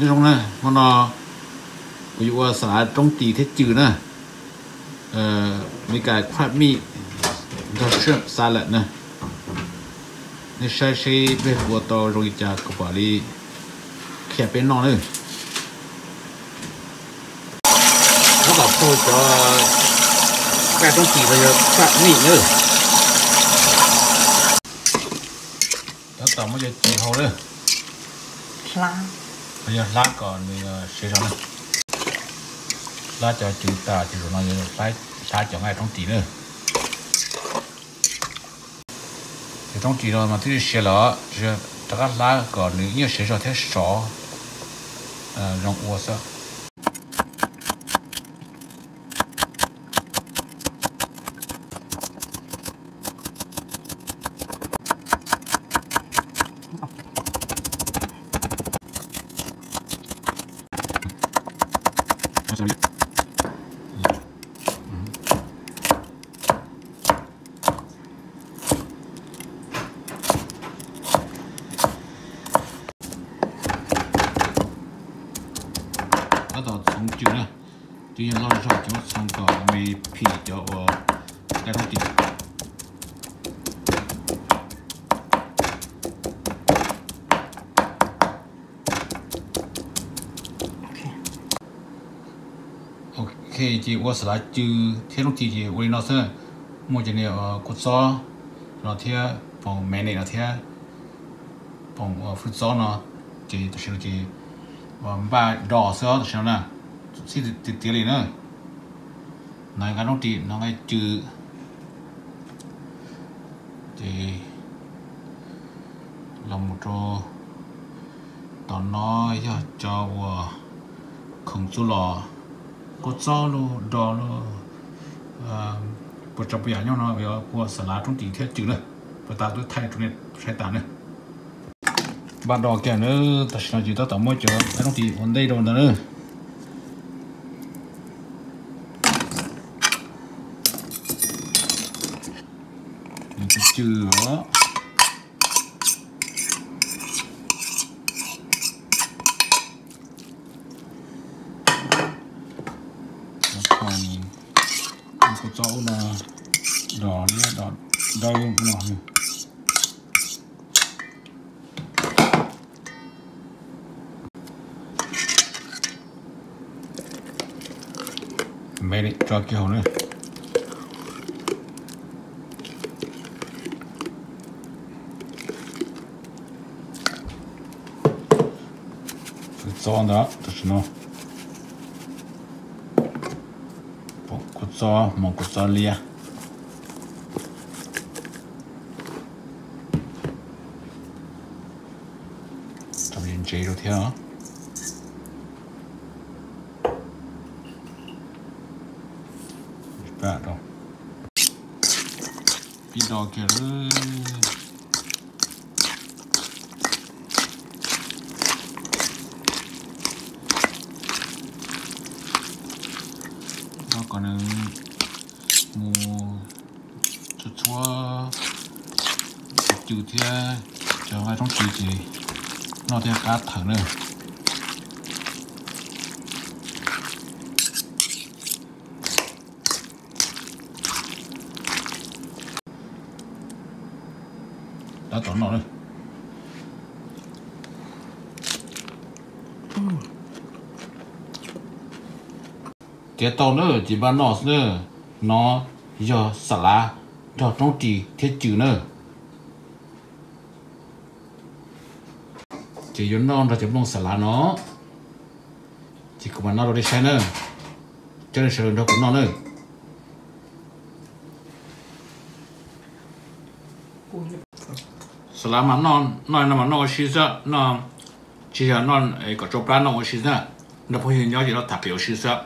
Nyob zoo na, hmo no kuv yuav ua xas lav roob ris thiab cw na, Meskas crab meat nrog shrimp salad na. Nej saib seb peb ua tau zoo li cas kuv mam li qhia peb noj na. Muab kom tag cov nqaij roob ris los yog crab meat na. Tab tom muab cov cw hau na, los yog hlab kom nws siav zog na. Hlab cov cw tas ces zaum no yuav hlab cov nqaij roob ris na. Cov roob ris no mas twb siav lawm, rov qab hlab kom nws ib nyuag siav zog thiab sov zoo ua xwb. Tab tom txhoov cw na, cw yog loj zog cov txhoov kom me phim cov uas nqaij roob ris. Ok, ces ua xas lav cw thiab roob ris ces ua li no xwb. Muaj cov niag kua txob no thiab poom mayonnaise no thiab poom hwj txob no, ces tam sim no ces npaj dos xwb os, tam sim no na, txhij tiav tiav li na. No nqaij roob ris, no nqaij cw. Ces los mus rau tom no yog cov uas khoom txuj lom, kua txob los, dos los, puas tsav puas yam nyob no, yuav ua xas lav roob ris thiab cw na. Puas tas twb thaij rau nej saib tas na. Npaj dos kiag na, tam sim no ces tab tom muab cov nqaij roob ris ua ntej rau ntawd na. Cw os. Kua txob ub no, dos liab dos dawb no. Me tso kiag hauv na. Hwj txob ntawd tam sim no, kua txob hmoov, kua txob liab. Tso ntsev rau thiab. Pib do kiag lawm. Do kom nws mus txhua txhua cov cw thiab cov nqaij roob ris ces noj thiaj qab thawm na. Tab tom noj na. Tiav tau na ces npaj noj xwb na. No yog xas lav nrog roob ris thiab cw na. Ces yuav noj nrog cov nplooj xas lav no, ces kuv mam noj rau nej saib na. Coj nej sawv daws nrog kuv noj na. Xas lav mas noj, noj no mas noj ua si xwb, noj tsis yog noj kom tsau plab, noj ua si xwb. Nrog phooj ywg nyob ces noj tham pem ua si xwb.